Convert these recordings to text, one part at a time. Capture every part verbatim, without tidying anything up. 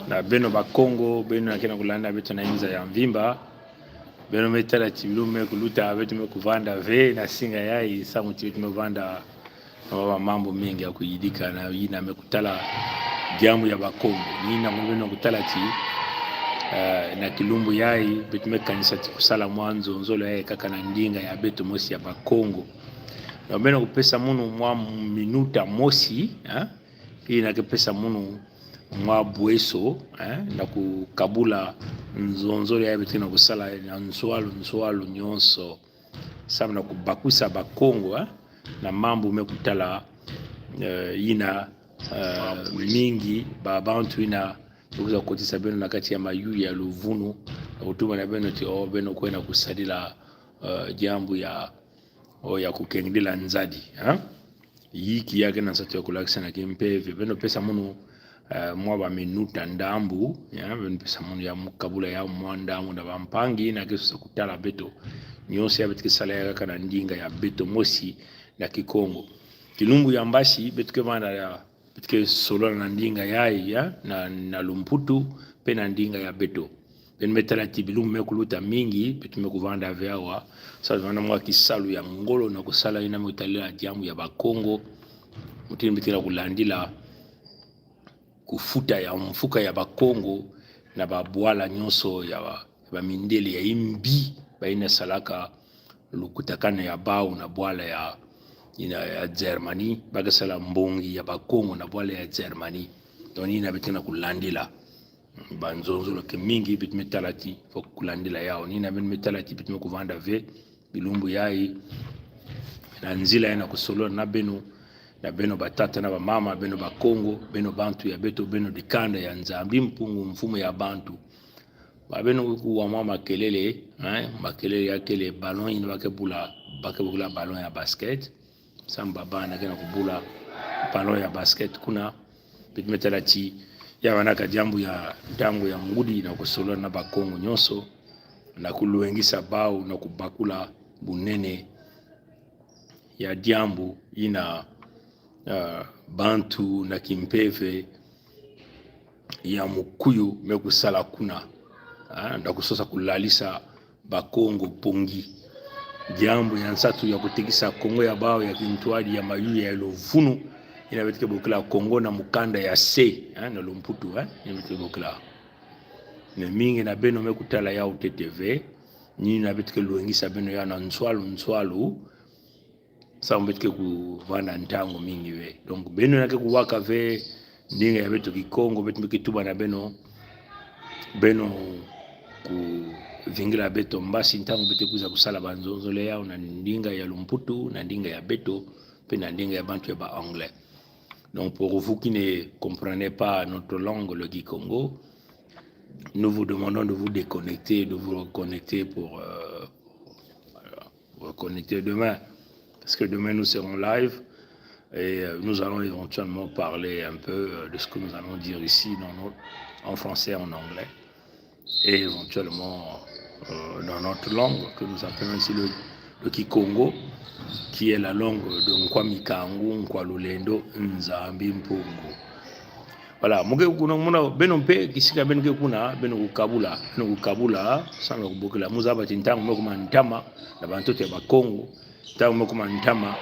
Na beno Bakongo, beno na ke na kulanda beto na inza ya mvimba. Beno me tala ti bilumbu me kuluta, beto me kuvanda ve na singa yai, samu ti beto me vanda na baba mambu mingi ya kuyidika na yina me kutala diambu ya Bakongo. Ni yina beno kutala ti, eh, na kilumbu yai, beto me kanisa ti kusala mwa nzonzolo yai kaka na ndinga ya beto mosi ya Bakongo. Na beno kupesa munu mwa minuta mosi, eh? Yina ke pesa munu mwa bweso, eh, na kukabula nzonzolo yai beto ke na kusala na nswalu, nswalu nyonso. Samu na kubakwisa Bakongo, eh, na mambu me kutala, eh, yina, eh, mingi, ba bantu yina, kuza kotisa beno na kati ya mayuya ya luvunu, na kutuma na beno ti, oh, beno kwenda kusadila, eh, diambu ya, oh, ya kukengdila nzadi, eh? Yiki yake na nsatu ya kulakisa na kimpeve. Beno pesa munu, eh, mwa ba minuta ndambu, ya, beno pesa munu ya mukabula ya mwa ndambu na bampangi na ke sosa kutala beto. Nyonso yai beto ke sala yai kaka na ndinga ya beto mosi na Kikongo. Kilumbu ya mbasi, beto ke vanda ya, beto ke solola na ndinga yai, ya, na, na lumputu, pe na ndinga ya beto. Beno me tala ti bilumbu me kuluta mingi, beto me kuvanda ve awa. Sa vanda mwa kisalu ya ngolo na kusala yina me kutala diambu ya Bakongo. Mutin beto ke na kulandila kufuta ya mfuka ya Bakongo na babwala nyonso ya ba, ba mindele ya imbi, bayina salaka lukutakana ya bawu na bwala ya, yina ya Germany, ba ke sala mbongi ya Bakongo na bwala ya Germany. Donc ni yina beto ke na kulandila. Ba nzonzolo ke mingi beto me tala ti, fo kulandila yawu. Ni yina beno me tala ti beto me kuvanda ve bilumbu yai na nzila yai na kusolola na beno, na beno batata na bamama, beno Bakongo, beno bantu ya beto, beno dikanda ya Nzambi Mpungu, mfumu ya bantu. Ba beno kuwa mwa makelele, eh, makelele ya kele ballon yina ba ke bula, ba ke bula ballon ya basket. Samu ba bana ke na kubula ballon ya basket kuna. Beto me tala ti ya vanaka diambu ya ntangu ya ngudi na kusolola na Bakongo nyonso, na kulwengisa bawu na kubakula bunene ya diambu yina, eh, bantu na kimpeve ya mukuyu me kusala kuna, ah, na kusosa kulalisa Bakongo pongi. Diambu ya nsatu ya kutekisa Kongo ya bawu ya kintwadi ya mayuya ya luvunu, yina beto ke bokila Kongo na mukanda ya se, eh, na lumputu, eh, yina beto ke bokila. Mais mingi na beno me kutala yawu ntete ve, ni yina beto ke lwengisa beno ya na nswalu, nswalu, samu beto ke kuvanda ntangu mingi ve. Donc, beno na ke kuwaka ve ndinga ya beto Kikongo, beto me ke tuba na beno, beno kuvingila beto mbasi ntangu beto ke kwiza kusala ba nzonzolo yawu na ndinga ya lumputu, na ndinga ya beto, pe na ndinga ya bantu ya ba anglais. Donc, pour vous qui ne comprenez pas notre langue, le kikongo, nous vous demandons de vous déconnecter, de vous reconnecter pour, euh, voilà, vous reconnecter demain. Parce que demain, nous serons live et, euh, nous allons éventuellement parler un peu, euh, de ce que nous allons dire ici dans notre, en français et en anglais. Et éventuellement, euh, dans notre langue que nous appelons ici le, le kikongo, qui est la langue de Nkwa Mikangu, Nkwa Lulendo, Nzambi Mpungu. Voilà, mu ke kuna muna, beno mpe, kisika beno ke kuna, beno kukabula, beno kukabula, samu kubokila, muzaba ti ntangu me kuma ntama na bantoto ya Bakongo, ntangu me kuma ntama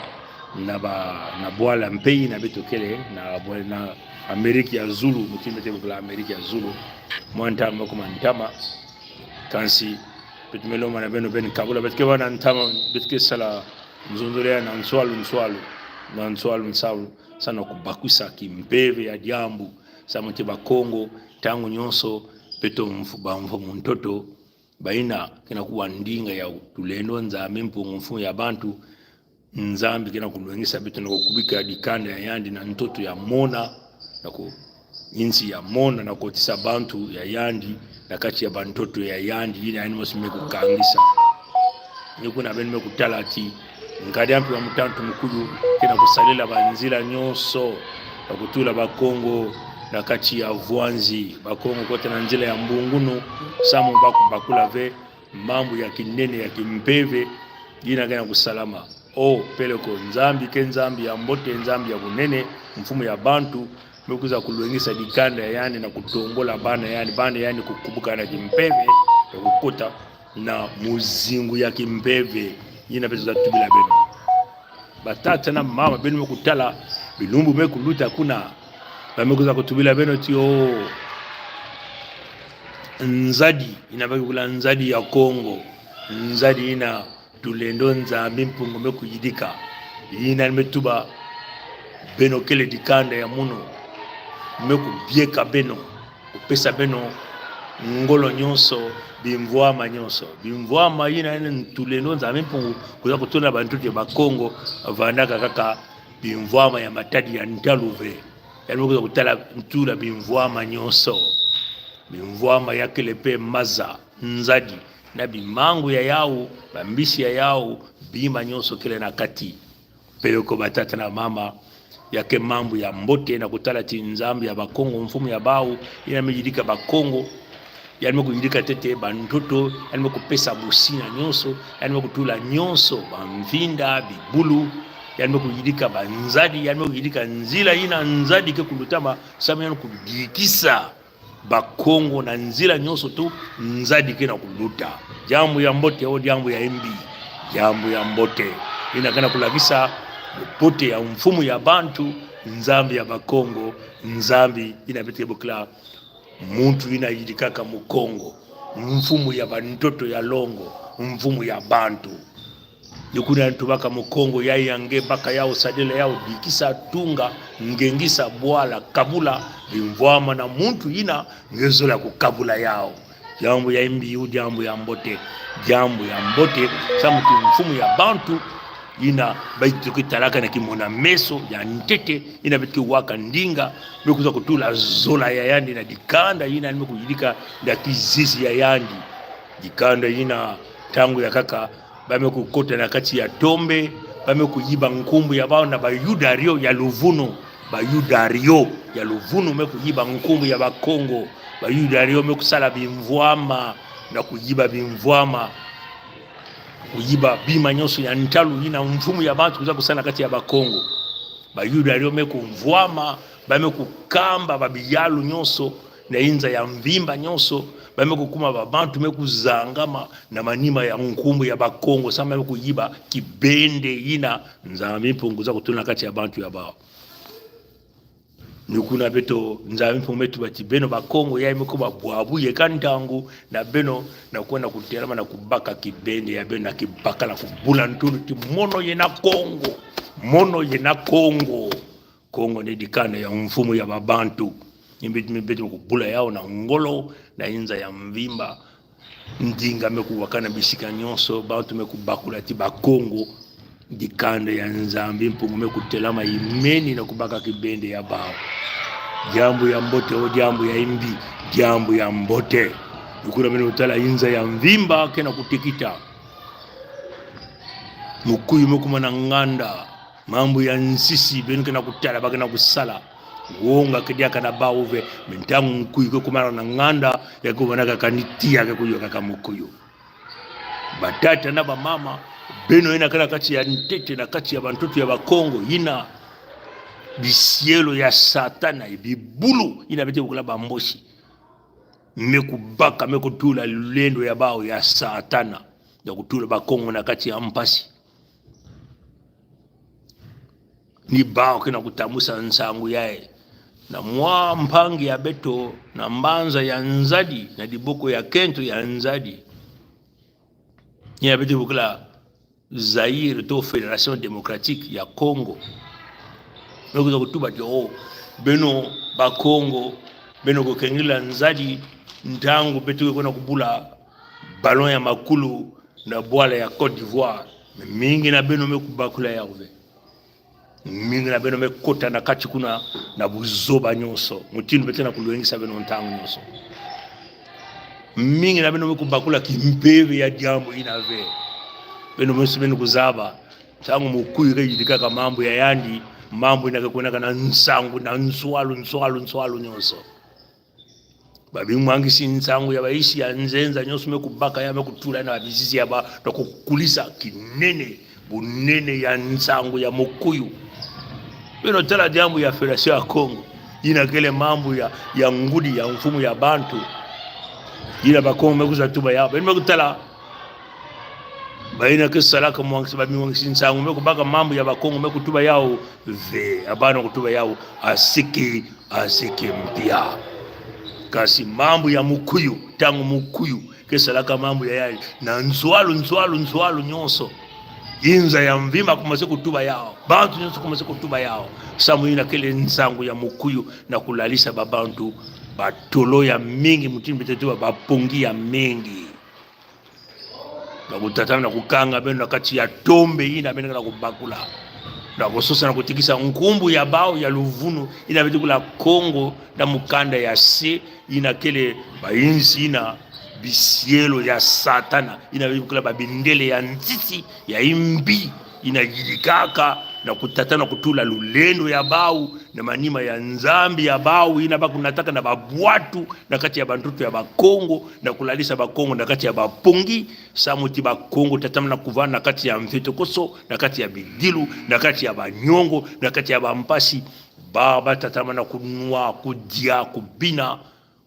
na ba, na bwala mpe yina beto kele, na bwala na Amérique ya Zulu, mutin beto ke bokila Amérique ya Zulu. Mwa ntangu me kuma ntama, kansi beto me lomana beno beno kabula, beto ke vanda ntama, beto ke sala nzonzolo ya na nswalu, nswalu, na nswalu, nswalu, samu kubakwisa kimpeve ya diambu, samu ti Bakongo, ntangu nyonso, beto mfu, ba mfumu ntoto, bayina ke na kuwa ndinga ya tulendo, Nzambi Mpungu, mfumu ya bantu, Nzambi ke na kulwengisa beto na kukubika dikanda ya yandi na ntoto ya mona, na ku, insi ya mona, na kotisa bantu ya yandi na kati ya bantoto ya yandi, yina yandi mosi me kukangisa. Ni kuna beno me kutala ti, nkadi ampi wa mutantu mukuyu ke na kusalila banzila nyonso, na kutula Bakongo na kati ya vwanzi, Bakongo kota na nzila ya mbungunu, samu ba kubakula ve mambu ya kinene ya kimpeve yina ke na kusalama. O peleko, Nzambi ke Nzambi ya mbote, Nzambi ya bunene, mfumu ya bantu, Me kwiza kulwengisa dikanda ya yandi na kutombola bana ya yandi, bana ya yandi kukubuka na kimpeve, na kukota na muzingu ya kimpeve. Yina beto kwiza tubila beno. Batata na mama, beno me kutala bilumbu me kuluta kuna. Ba me kwiza kutubila beno ti o, nzadi, yina ba kula nzadi ya Kongo. Nzadi yina Tulendo Nzambi Mpungu me kuyidika. Yina me tuba beno kele dikanda ya munu. Me kubieka beno, kupesa beno ngolo nyonso, bimvwama nyonso. Bimvwama yina, yina Tulendo Nzambi Mpungu kwiza kutula bantu ya Bakongo, vandaka kaka bimvwama ya matadi ya ntalu ve. Yandi me kwiza kutala ntula bimvwama nyonso. Bimvwama ya kele pe maza, nzadi, na bimangu ya yawu, bambisi ya yawu, bima nyonso kele na kati. Peleko batata na mama, ya ke mambu ya mbote na kutala ti Nzambi ya Bakongo, mfumu ya bawu, yina me yidika Bakongo, yandi me kuyidika ntete, bantoto, yandi me kupesa busina nyonso, yandi me kutula nyonso, bamvinda, bibulu, yandi me kuyidika banzadi, yandi me kuyidika nzila yina nzadi ke kulutama, samu yandi kudikisa Bakongo na nzila nyonso tu nzadi ke na kuluta. Diambu ya mbote o diambu ya imbi? Diambu ya mbote. Yina ke na kulakisa bubote ya mfumu ya bantu, Nzambi ya Bakongo, Nzambi yina beto ke bokila muntu yina yidikaka Mukongo, mfumu ya bantoto ya longo, mfumu ya bantu. Ni kuna ntubaka Mukongo ya yange baka yawu, sadila yawu, dikisa, tunga, ngengisa, bwala, kabula bimvwama na muntu yina nge zola kukabula yawu. Diambu ya imbi o diambu ya mbote? Diambu ya mbote, samu ti mfumu ya bantu yina bayi tuki talaka na kimona meso ya ntete, yina beto ke waka ndinga, me kwiza kutula zola ya yandi na dikanda yina me kuyidika na kizizi ya yandi. Dikanda yina, ntangu ya kaka, ba me kukota na kati ya tombe, ba me kuyiba nkumbu ya bawu na Bayuda rio ya luvunu. Bayuda rio ya luvunu me kuyiba nkumbu ya Bakongo. Bayuda rio me kusala bimvwama na kuyiba bimvwama, kuyiba bima nyonso ya ntalu yina mfumu ya bantu kwiza kusala na kati ya Bakongo. Bayuda rio me kumvwama, ba me kukamba babiyalu nyonso, na inza ya mvimba nyonso, ba me kukuma babantu me kuzangama na manima ya nkumbu ya Bakongo, samu ba me kuyiba kibende yina Nzambi Mpungu kwiza kutula na kati ya bantu ya bawu. Ni kuna beto, Nzambi Mpungu me tuba ti beno Bakongo, ya me kuba bwabu yeka ntangu na beno, na kwenda kutelama na kubaka kibende ya beno, na kibakala kubula ntulu ti mono yena Kongo. Mono yena Kongo. Kongo ni dikanda ya mfumu ya babantu. Ni beto, ni beto kubula yawu na ngolo, na inza ya mvimba. Ndinga me kuwakana bisika nyonso, bantu me kubakula ti Bakongo. Dikanda ya Nzambi Mpungu me kutelama imeni na kubaka kibende ya bawu. Diambu ya mbote o diambu ya imbi? Diambu ya mbote. Ni kuna beno kutala inza ya mvimba ke na kutikita. Mukuyu me kuma na nganda. Mambu ya nsisi, beno ke na kutala ba ke na kusala. Wonga ke diaka na bawu ve, mais ntangu mukuyu ke kuma na nganda, ya ke wanaka kani tiya ke kuyoka ka mukuyu. Batata na bamama, beno yina ke na kati ya ntete, na kati ya bantoto ya Bakongo, yina bisielo ya Satana, bibulu, yina beto ke bokila bambosi. Me kubaka, me kutula lulendo ya bawu ya Satana, ya kutula Bakongo na kati ya mpasi. Ni bawu ke na kutambusa nsangu yayi. Na mwa mpangi ya beto, na mbanza ya nzadi, na diboko ya kento ya nzadi, yina beto ke bokila Zaïre to Fédération Démocratique ya Kongo. Me kwiza kutuba ti o, beno Bakongo, beno kukengila nzadi, ntangu beto ke kwenda kubula ballon ya makulu na bwala ya Côte d'Ivoire. Mingi na beno me kubakula yawu ve. Mingi na beno me kota na kati kuna na buzoba nyonso. Mutindu beto ke na kulwengisa beno ntangu nyonso. Mingi na beno me kubakula kimpeve ya diambu yina ve. Beno me, beno kuzaba. Ntangu mukuyu ke yidikaka mambu ya yandi, mambu yina ke kwendaka na nsangu, na nswalu, nswalu, nswalu nyonso. Ba bimwangisi nsangu ya baisi ya nzenza nyonso me kubaka yawu, me kutula na bizizi ya bawu, na kukulisa kinene, bunene ya nsangu ya mukuyu. Beno tala diambu ya Fédération ya Kongo. Yina kele mambu ya, ya ngudi ya mfumu ya bantu. Yina Bakongo me kwiza tuba yau. Beno me kutala. Bayina ke salaka mwangisi, bamwangisi nsangu me kubaka mambu ya Bakongo me kutuba yau. Ve, abana kutuba yau. Asiki, asiki mpia. Kasi mambu ya Mukuyu, ntangu Mukuyu ke salaka mambu ya yandi, na nzwalu, nzwalu, nzwalu nyonso, inza ya mvimba kumase kutuba yau. Bantu nyonso kumase kutuba yau. Samu yina kele nsangu ya Mukuyu na kulalisa babantu batolo ya mingi, mutindu beto tuba bapongi ya mingi. Na kutatamana kukanga beno na kati ya tombe yina beno kena kubakula. Na kusosa na kutekisa nkumbu ya bau ya luvunu yina beto kula Kongo na mukanda ya se, yina kele bayinsi yina bisielo ya Satana, yina beto kula babindele ya ntiti ya imbi, yina yidikaka na kutatamana kutula lulendo ya bau na manima ya Nzambi ya bau, yina bakunataka na babwatu na kati ya bantoto ya Bakongo, na kulalisa Bakongo na kati ya bapongi, samu ti Bakongo tatamana kuvana na kati ya mfetokoso, na kati ya bidilu, na kati ya banyongo, na kati ya bampasi. Bau batatamana kunwa, kudia, kubina,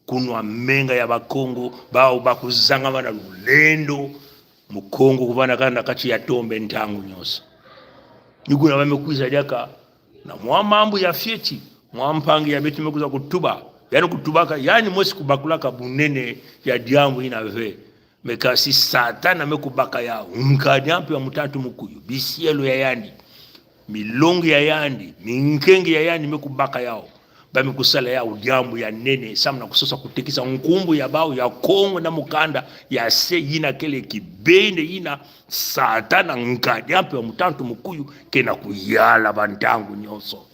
kunwa menga ya Bakongo, bau bakuzangama na lulendo. Mukongo kuvana kanda na kati ya tombe ntangu nyonso. Ni kuna ba me kwiza diaka na mwa mambu ya fioti, mwa mpangi ya beto me kwiza kutuba. Yani kutubaka, yani mwesi kubakulaka bunene ya diambu yina ve. Me kasi Satana me kubaka yau, nkadi a mpio ya mutantu Mukuyu, bisielo ya yandi, milongi ya yandi, minkenge ya yandi me kubaka yau. Ba me kusala yau diambu ya nene, samu na kusosa kutekisa nkumbu ya bau ya Kongo na mukanda ya se, yina kele kibende yina Satana, nkadi a mpio ya mutantu Mukuyu, kena kuyala bantangu nyonso.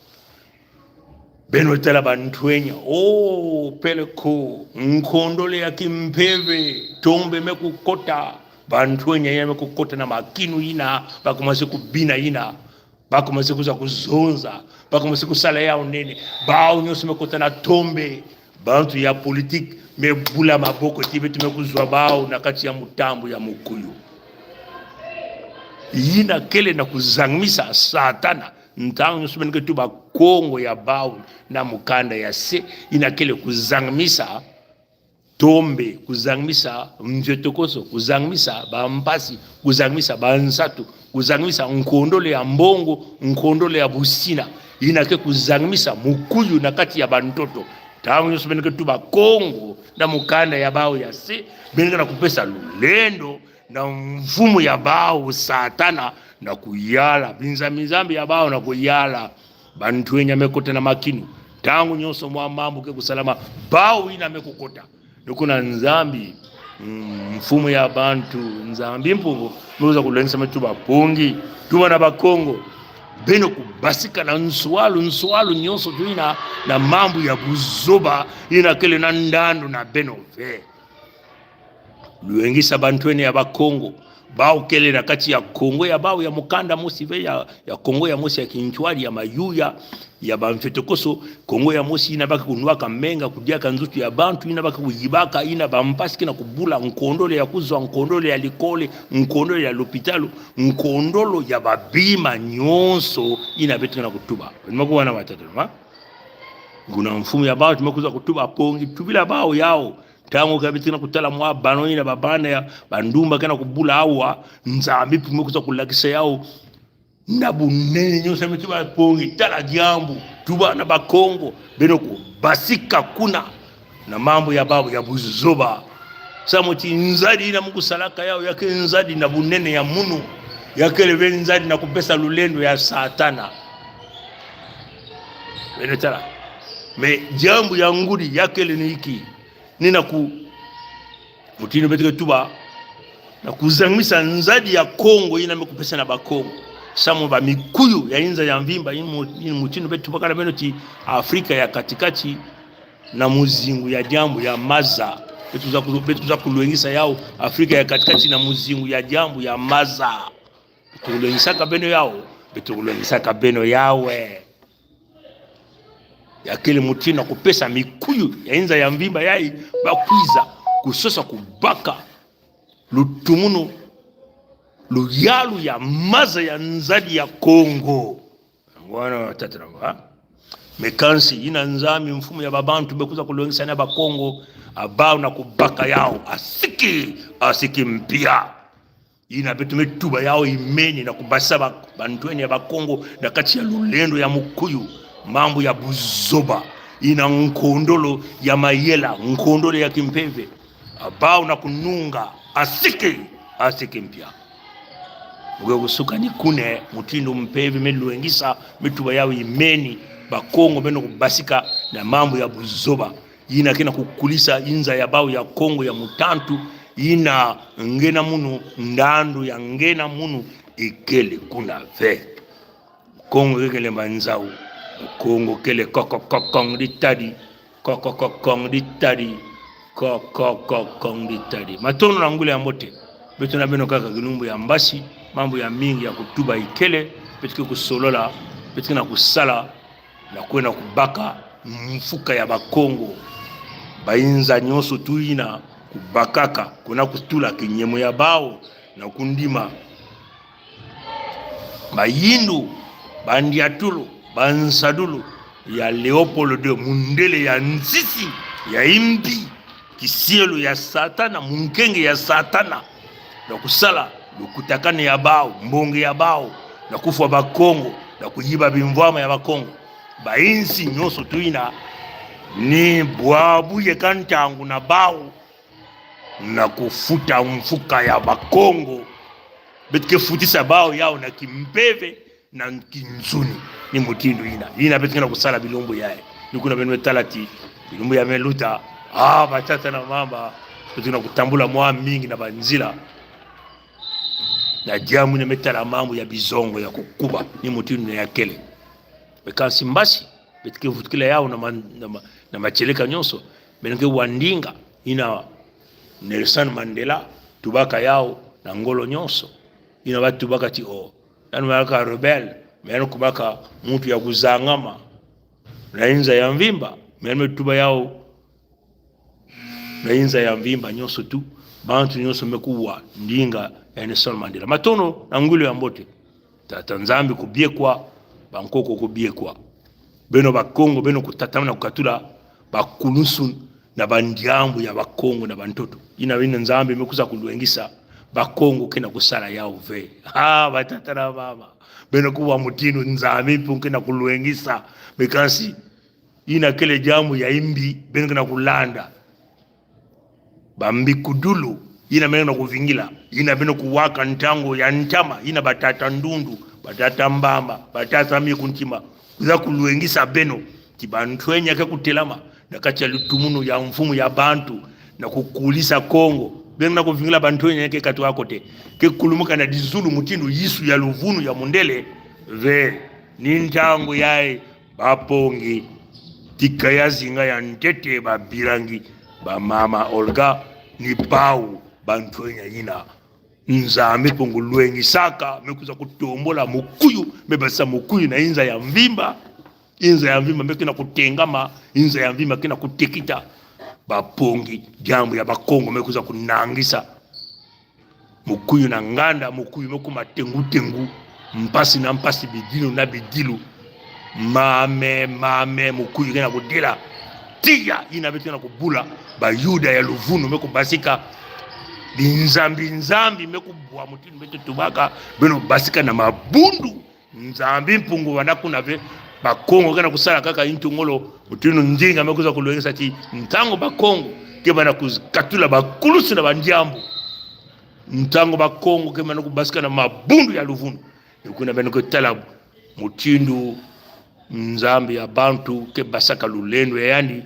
Beno tala bantwenya, o, peleko, nkondole ya kimpeve, tombe me kukota, bantwenya ya me kukota na makinu yina, bakumase kubina yina, bakumase kwiza kuzonza, bakumase kusala yau nene, bau nyonso me kota na tombe, bantu ya politique me bula maboko ti beto me kuzwa bau na kati ya mutambu ya Mukuyu. Yina kele na kuzangmisa Satana, ntangu nyonso beno ke tuba Kongo ya bau na mukanda ya se, yina kele kuzangmisa tombe, kuzangmisa mvetokoso, kuzangmisa bampasi, kuzangmisa bansatu, kuzangmisa nkondole ya mbongo, nkondole ya busina. Yina ke kuzangmisa Mukuyu na kati ya bantoto. Ntangu nyonso beno ke tuba Kongo na mukanda ya bau ya se, beno kena kupesa lulendo na mfumu ya bau Satana, na kuyala binzambi-nzambi ya bau, na kuyala bantwenya me kota na makinu. Ntangu nyonso mwa mambu ke kusalama, bau yina me kukota. Ni kuna Nzambi, mm, mfumu ya bantu, Nzambi Mpungu, me kwiza kulwengisa me tuba pongi, tuba na Bakongo. Beno kubasika na nswalu, nswalu nyonso tuyina na mambu ya buzoba, yina kele na ndandu na beno ve. Lwengisa bantwenya ya Bakongo. Bau kele na kati ya Kongo ya bau ya mukanda mosi ve, ya, ya Kongo ya mosi ya kintwari, ya mayuya, ya bamfetokoso, Kongo ya mosi yina ba ke kunwaka menga, kudiaka nzutu ya bantu, yina ba ke kuyibaka, yina bampasi kena kubula, nkondole ya kuzwa, nkondole ya likole, nkondole ya lopitalo, nkondole ya babima nyonso, yina beto kena kutuba. Beno me kuwana matata, ma? Kuna mfumu ya bau, tume kwiza kutuba pongi, tubila bau yau. Ntangu ka beto kena kutala mwa bano yina babana ya bandumba kena kubula awa, Nzambi Mpungu me kwiza kulakisa yau na bunene nyonso me tuba pongi, tala diambu, tuba na Bakongo, beno kubasika kuna na mambu ya bau ya buzoba. Samu ti nzadi yina mu kusalaka yau, ya ke nzadi na bunene ya munu, ya kele ve nzadi na kupesa lulendo ya Satana. Beno tala. Me diambu ya ngudi ya kele ni iki? Ni na ku, mutindu beto ke tuba, na kuzangmisa nzadi ya Kongo yina me kupesa na Bakongo. Samu ba mikuyu ya inza ya mvimba, yina mu-, yina mutindu beto tubaka na beno ti Afrika ya Katikati na muzingu ya diambu ya maza. Beto kwiza ku-, beto kwiza kulwengisa yau Afrika ya Katikati na muzingu ya diambu ya maza. Beto kulwengisaka beno yau, beto kulwengisaka beno yau, eh. Ya kele mutindu na kupesa mikuyu ya inza ya mvimba yai, bakwiza kusosa kubaka lutumunu, luyalu ya maza ya nzadi ya Kongo. Ngwana tata nangu, ha? Me kansi, ina Nzambi mfumu ya babantu, me kwiza kulwengisa na Bakongo, a bawu na kubaka yawu, asiki, asiki mpia. Ina beto me tuba yawu imeni na kubasisa ba, bantwenya ya Bakongo, na kati ya lulendo ya mukuyu, mambu ya buzoba, ina nkondolo ya mayela, nkondolo ya kimpeve. A bawu na kununga, asiki, asiki mpia. Mwe kusuka ni kune, mutindu mpeve me lwengisa, me tuba yawu imeni, Bakongo beno kubasika na mambu ya buzoba. Ina kena kukulisa inza ya bawu ya Kongo ya mutantu, ina ngena munu, ndandu ya ngena munu, ikele kuna ve. Kongo kekele manzau. Kongo kele kokokokong ditadi. Kokokokong ditadi. Kokokokong ditadi. Matondo na nguli ya mbote. Beto na beno kaka kilumbu ya mbasi. Mambu ya mingi ya kutuba ikele. Beto ke kusolola. Beto ke na kusala. Na kwenda kubaka mfuka ya Bakongo. Bainza nyonso tu ina kubakaka. Kwenda kutula kinyemo ya bawu. Na kundima bayindu, bandiatulu, bansadulu ya Léopold deux, mundele ya nsisi, ya imbi, kisielo ya Satana, munkenge ya Satana, na kusala lukutakane ya bawu, mbongi ya bawu, na kufwa Bakongo, na kuyiba bimvwama ya Bakongo. Bainsi nyonso tu ina, ni bwabu yeka ntangu na bawu, na kufuta mfuka ya Bakongo. Beto ke futisa bawu yawu na kimpeve, na kinsuni. Ni mutindu ina. Ina beto ke na kusala bilumbu yayi. Ni kuna beno me tala ti bilumbu ya me luta. Ah, batata na mama. Beto ke na kutambula mwa mingi na banzila. Na diambu ina me tala mambu ya bizongo ya kukuba. Ni mutindu ina ya kele. Me kansi mbasi. Beto ke vutukila yawu na ma, na ma, na matieleka nyonso. Beno ke wa ndinga, ina Nelson Mandela tubaka yawu na ngolo nyonso. Ina batubaka ti o, yandi me ka rebelle, me yandi kumaka muntu ya kuzangama. Na inza ya mvimba, me yandi me tuba yawu. Na inza ya mvimba nyonso tu, bantu nyonso me kuwa ndinga ya Nelson Mandela. Matondo na nguli ya mbote. Tata Nzambi kubiekwa, bankoko kubiekwa. Beno Bakongo, beno kutatamana kukatula bakulunsu na bandiambu ya Bakongo na bantoto. Ina beno Nzambi me kwiza kulwengisa, Bakongo ke na kusala yawu ve. Ah, batata na mama. Beno kuwa mutindu Nzambi Mpungu ke na kulwengisa. Me kansi, ina kele diambu ya imbi, beno ke na kulanda. Bambikudulu, ina beno ke na kuvingila, ina beno kuwaka ntangu ya ntama, ina batata Ndundu, batata Mbamba, batata Mikuntima, kwiza kulwengisa beno, ti bantwenya ke kutelama na kati ya lutumunu ya mfumu ya bantu, na kukulisa Kongo. Beno ke na kuvingila bantwenya ke katwa kote, ke kulumuka na dizulu mutindu Yisu ya luvunu ya mundele, ve, ni ntangu yayi, Bapongi, tika ya zinga ya ntete, babirangi, ba mama Olga, ni bawu, bantwenya ina. Nzambi Mpungu lwengisaka, me kwiza kutombula mukuyu, me basisa mukuyu na inza ya mvimba. Inza ya mvimba me ke na kutengama, inza ya mvimba ke na kutekita. Bapongi, diambu ya Bakongo me kwiza kunangisa. Mukuyu na nganda, mukuyu me kuma tengu-tengu, mpasi na mpasi, bidilu na bidilu. Mame, mame, mukuyu ke na kudila. Tiya, ina beto ke na kubula, Bayuda ya luvunu me kubasika. Binzambi-nzambi me kubwa mutindu beto tubaka, beno basika na mabundu. Nzambi Mpungu wana kuna ve, Bakongo ke na kusala kaka intungolo, mutindu Ndinga me kwiza kulwengisa ti, ntangu Bakongo ke bana kuz-, katula bakulunsu na bandiambu. Ntangu Bakongo ke bana kubasika na mabundu ya luvunu. Ni kuna beno ke tala mutindu Nzambi ya bantu ke basaka lulendo ya yandi.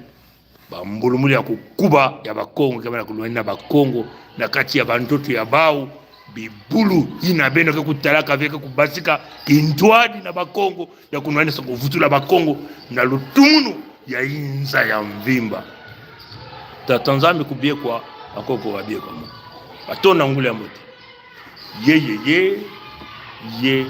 Bambulumbulu ya kukuba ya Bakongo ke bana kulwena Bakongo, na kati ya bantoto ya bawu, bibulu, ina beno ke kutalaka ve ke kubasika kintwadi na Bakongo, ya kunwanisa kuvutula Bakongo na lutumunu ya inza ya mvimba. Tata Nzambi kubiekwa, akoko babiekwa mo. Matondo na nguli ya mbote. Ye, ye, ye, ye,